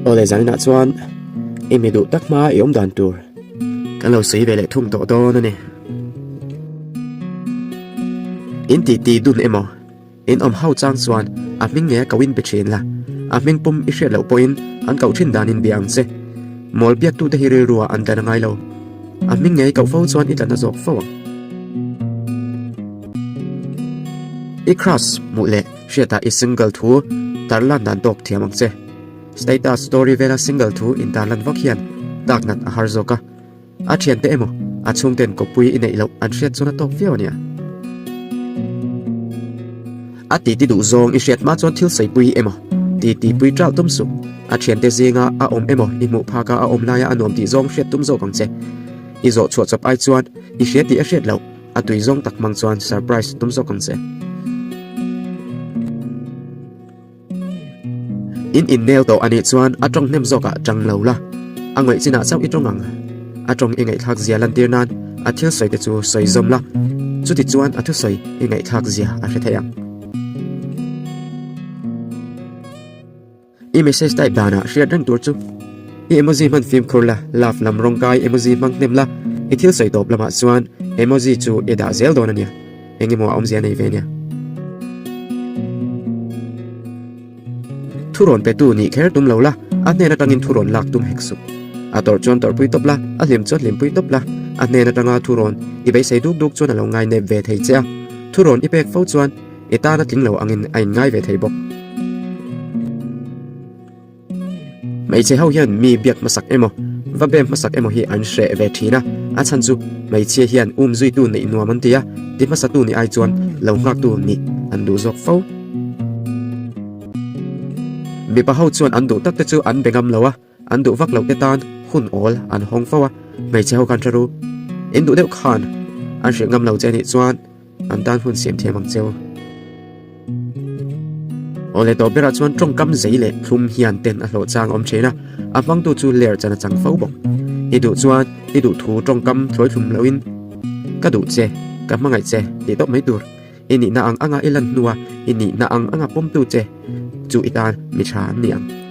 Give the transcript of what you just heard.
Aw le zaninah chuan i mi duh tak hma i awm dan tur kan lo sawi ve leh thung tawh dawn a ni. In titi dun emaw in awm ho chang chuan a hming nge ko in be thin la, a hming pum i hriat loh pawhin an koh thin danin bia ang che. Mawl biaktute hi rilruah an tlan a ngai lo. A hming ngei koh fo chuan i tlan a zawk fo ang. I crush hmuh leh hriatah i single thu tarlan dan tawk thiam ang che. Status story vela single thu intarlan vak hian tak nat a har zawk a. A thiante emaw a chhungten kawppui i neih loh an hriat chuan a tawk viau a nia. A titi duh zawng i hriat hma chuan thil saipui emaw titi pui ṭalh tum suh. A thiante zinga a awm emaw i hmuh phaka a awm laia a nuam tih zawng hriat tum zawk ang che. I zawh chhuah chawp ai chuan i hria tih a hriat loh a tui zawng tak hmang chuan surprise tum zawk ang che. In innel tawh a nih chuan a tawng hnem zawkah tang lo la, a ngaih chinah chauh i tawng ang. A tawng i ngaihthlak zia lantir nan a thil sawi te chu sawi zawm la, chuti chuan a thusawi i ngaihthlak zia a hre thei ang. I message type danah hriat reng tur chu i emoji hman fimkhur la, love lam rawngkai emoji hmang hnem la, i thil sawi tawp lamah chuan emoji chu i dah zel dawn a nia. Eng emaw a awmzia nei ve nia. Thurawn petu nih kher tum lo la, a hnen atangin thurawn lak tum hek suh. A tawrh chuan tawrhpui tawp la, a hlim chuan hlimpui tawp la, a hnen atanga thurawn i beisei duk duk chuan a lo ngai nep ve thei che a, thurawn i pek fo chuan i tana tling lo angin a inngai ve thei bawk. Hmeichhe ho hian mi biak hmasak emaw, va bem hmasak emaw hi an hreh ve thin a, a chhan chu hmeichhia hian um zuitu neih nuam an ti a, ti hmasatu nih ai chuan lo nghaktu nih an duh zawk fo. Mipa ho chuan an duh tak te chu an be ngam lo a, an duh vak loh te tan hun awl an hawng fo a, hmeichhe ho khan hre ru. In duh deuh khan an hreh ngam lo che nih chuan An tan hun siam thiam ang cheu. Awle tawh berah chuan tawngkam zei leh thlum hian ten a hlawh chang a awm thin a, a hmangtu chu ler chan a chang fo bawk. I duh chuan i duh thu tawngkam thlawi thlum loin ka duh che, ka hmangaih che tih tawp mai tur. I nihna ang anga i lan hnua i nihna ang anga pawmtu che chu i tan mi tha an ni ang.